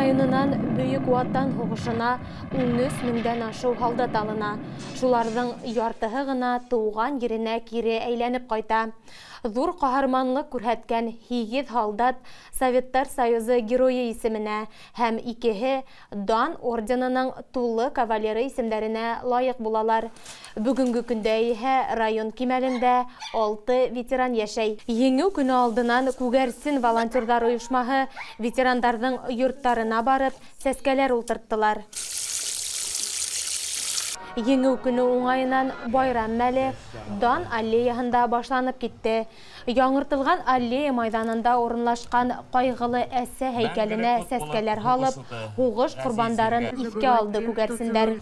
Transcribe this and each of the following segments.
Районынан Бөйөк Ватан һуғышына 13 меңдән ашыу һалдат алына. Шуларҙың яртыһы ғына тыуған еренә кире әйләнеп ҡайта. Ҙур ҡаһарманлыҡ күрһәткән 8 һалдат Советтар Союзы Геройы исеменә һәм 2-һе Дан орденының тулы кавалеры исемдәренә лайыҡ булалар. Бөгөнгө көндә иһә район кимәлендә 6 ветеран йәшәй. Еңеү көнө алдынан Күгәрсен волонтерҙар ойошмаһы ветерандарҙың йорттарына барып сәскәләр ултырттылар. Еңеү көнө уңайынан байрам мәле Дан аллеяһында башланып китте. Яңыртылған аллея майҙанында урынлашҡан ҡайғылы әсә һәйкәленә сәскәләр һалып, һуғыш ҡорбандарын иҫкә алды күгәрсендәр.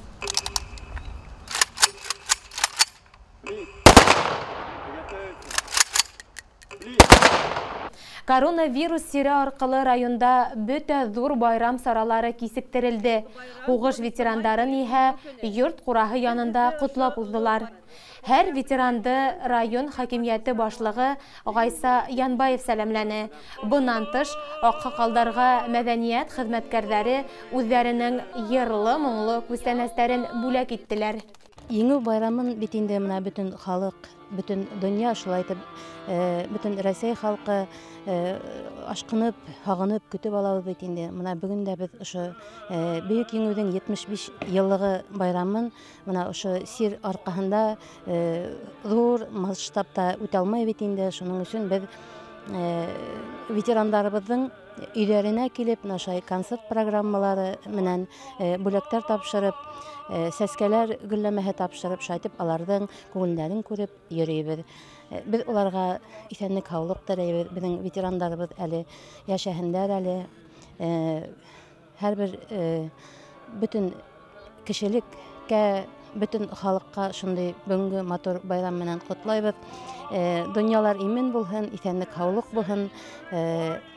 Коронавирус сире арҡылы районда бөтә ҙур байрам саралары кисектерелде. Һуғыш ветерандарын иһә йорт ҡураһы янында ҡотлап уҙҙылар. Һәр ветеранды район хакимиәте башлығы Ғайса Янбаев сәләмләне. Бынан тыш, аҡһаҡалдарға мәҙәниәт хеҙмәткәрҙәре үҙҙәренең йырлы-моңло күстәнәстәрен бүләк иттеләр. Еңеү байрамын бит инде мына бөтөн халыҡ, бөтөн донъя шулай итеп, бөтөн Рәсәй халҡы ашҡынып, һағынып көтөп алабыҙ бит инде. Мына бөгөн дә беҙ ошо Бөйөк Еңеүҙең 75 йыллығы байрамын мына ошо сир арҡаһында ҙур масштабта үтә алмай бит инде. Шуның өсөн беҙ ветерандарыбыҙҙың өйҙәренә килеп, мына ошо концерт программалары менән бүләктәр тапшырып, сәскәләр гөлләмәһе тапшырып, шулай итеп аларҙың күңелдәрен күреп йөрөйбөҙ. Беҙ уларға иҫәнлек, һаулыҡ теләйбеҙ. Беҙҙең ветерандарыбыҙ әле йәшәһендәр әле. Һәр бер бөтөн кешелеккә, бөтөн халыҡҡа шундай бөгөнгө матур байрам менән ҡотлайбыҙ. Донъялар имен булһын, иҫәнлек, һаулыҡ булһын.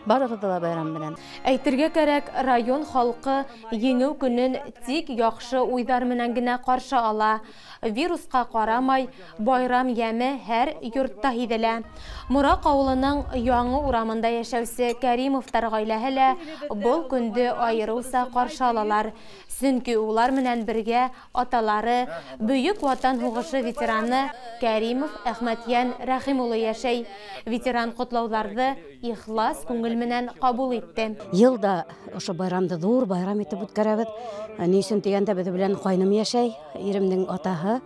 Барығыҙҙы ла байрам менән. Әйтергә кәрәк, район халҡы Еңеү көнөн тик яҡшы уйҙар менән генә ҡаршы ала. Вирусҡа ҡарамай, байрам йәме һәр йортта һиҙелә. Мораҡ ауылының яңы урамында йәшәүсе Кәримовтар ғаиләһе лә был көндө айырыуса ҡаршы алалар. Сөнки улар менән бергә аталары, Бөйөк Ватан һуғышы ветераны Кәримов Әхмәтйән Рәхим улы йәшәй. Ветеран ҡотлауҙарҙы ихлас күңел менән ҡабул итте. Йыл да ошо байрамды ҙур байрам итеп үткәрәбеҙ. Ни өсөн тигәндә, беҙ белән ҡайным йәшәй, иремдең атаһы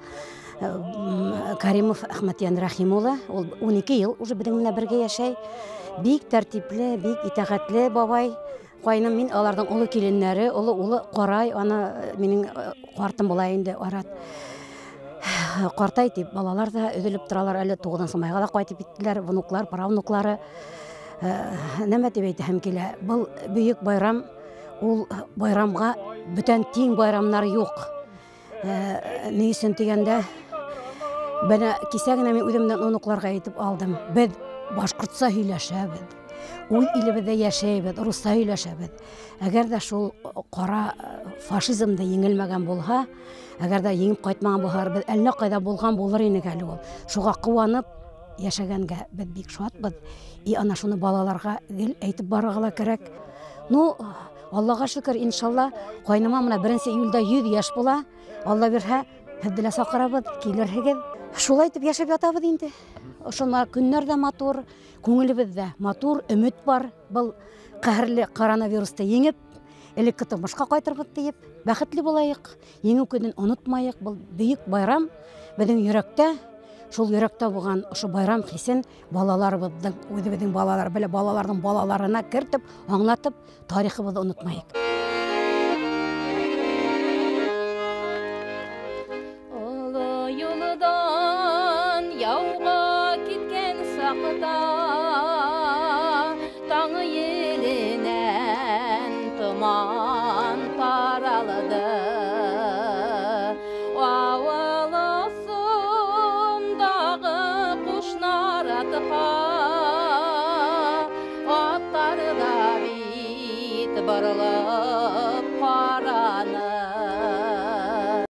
Кәримов Әхмәтйән Рәхим улы. Ул 12 йыл уже беҙҙең менән бергә йәшәй. Бик тәртипле, бик итәғәтле бабай. Ҡайным мин аларҙың оло киленнәре, оло улы ҡарай, аны минең ҡартым була инде, Арат. Ҡартай тип балалар ҙа өҙөлөп торалар, әле 9 майға ла ҡайтып киттеләр, внуклар, правнуклары. Нәмә тип әйтәһем килә, был бөйөк байрам, ул байрамға бүтән тиң байрамнар юҡ. Ни өсөн тигәндә, бына кисә генә мин үҙемдән оноҡларға әйтеп алдым. Беҙ башҡортса һөйләшәбеҙ, үҙ илебеҙҙә йәшәйбеҙ, русса һөйләшәбеҙ. Әгәр ҙә шул ҡара фашизмды еңелмәгән булһа, әгәр ҙә еңеп ҡайтмаған булһа, беҙ әллә ҡайҙа булған булыр инек әле ул. Шуға ҡыуанып йәшәгәнгә беҙ бик шатбыҙ. И ана шуны балаларға гел әйтеп барырға ла кәрәк. Ну, Аллаға шөкөр, иншалла, ҡайныма мына 1 июлдә 100 йәш була. Алла бирһә, һеҙҙе лә саҡырабыҙ, килерһегеҙ. Шулай итеп йәшәп ятабыҙ инде. Ошо көннәр ҙә матур, күңелебеҙ ҙә матур, өмөт бар. Был ҡәһәрле коронавирусты еңеп, элекке тормошҡа ҡайтырбыҙ тиеп, бәхетле булайыҡ, еңеү көнөн онотмайыҡ. Был бөйөк байрам беҙҙең йөрәктә. Шул йөрәктә булған ошо байрам хисен балаларыбыҙҙың, үҙебеҙҙең балалар, белә балаларҙың балаларына кертеп, аңлатып, тарихыбыҙҙы онотмайыҡ.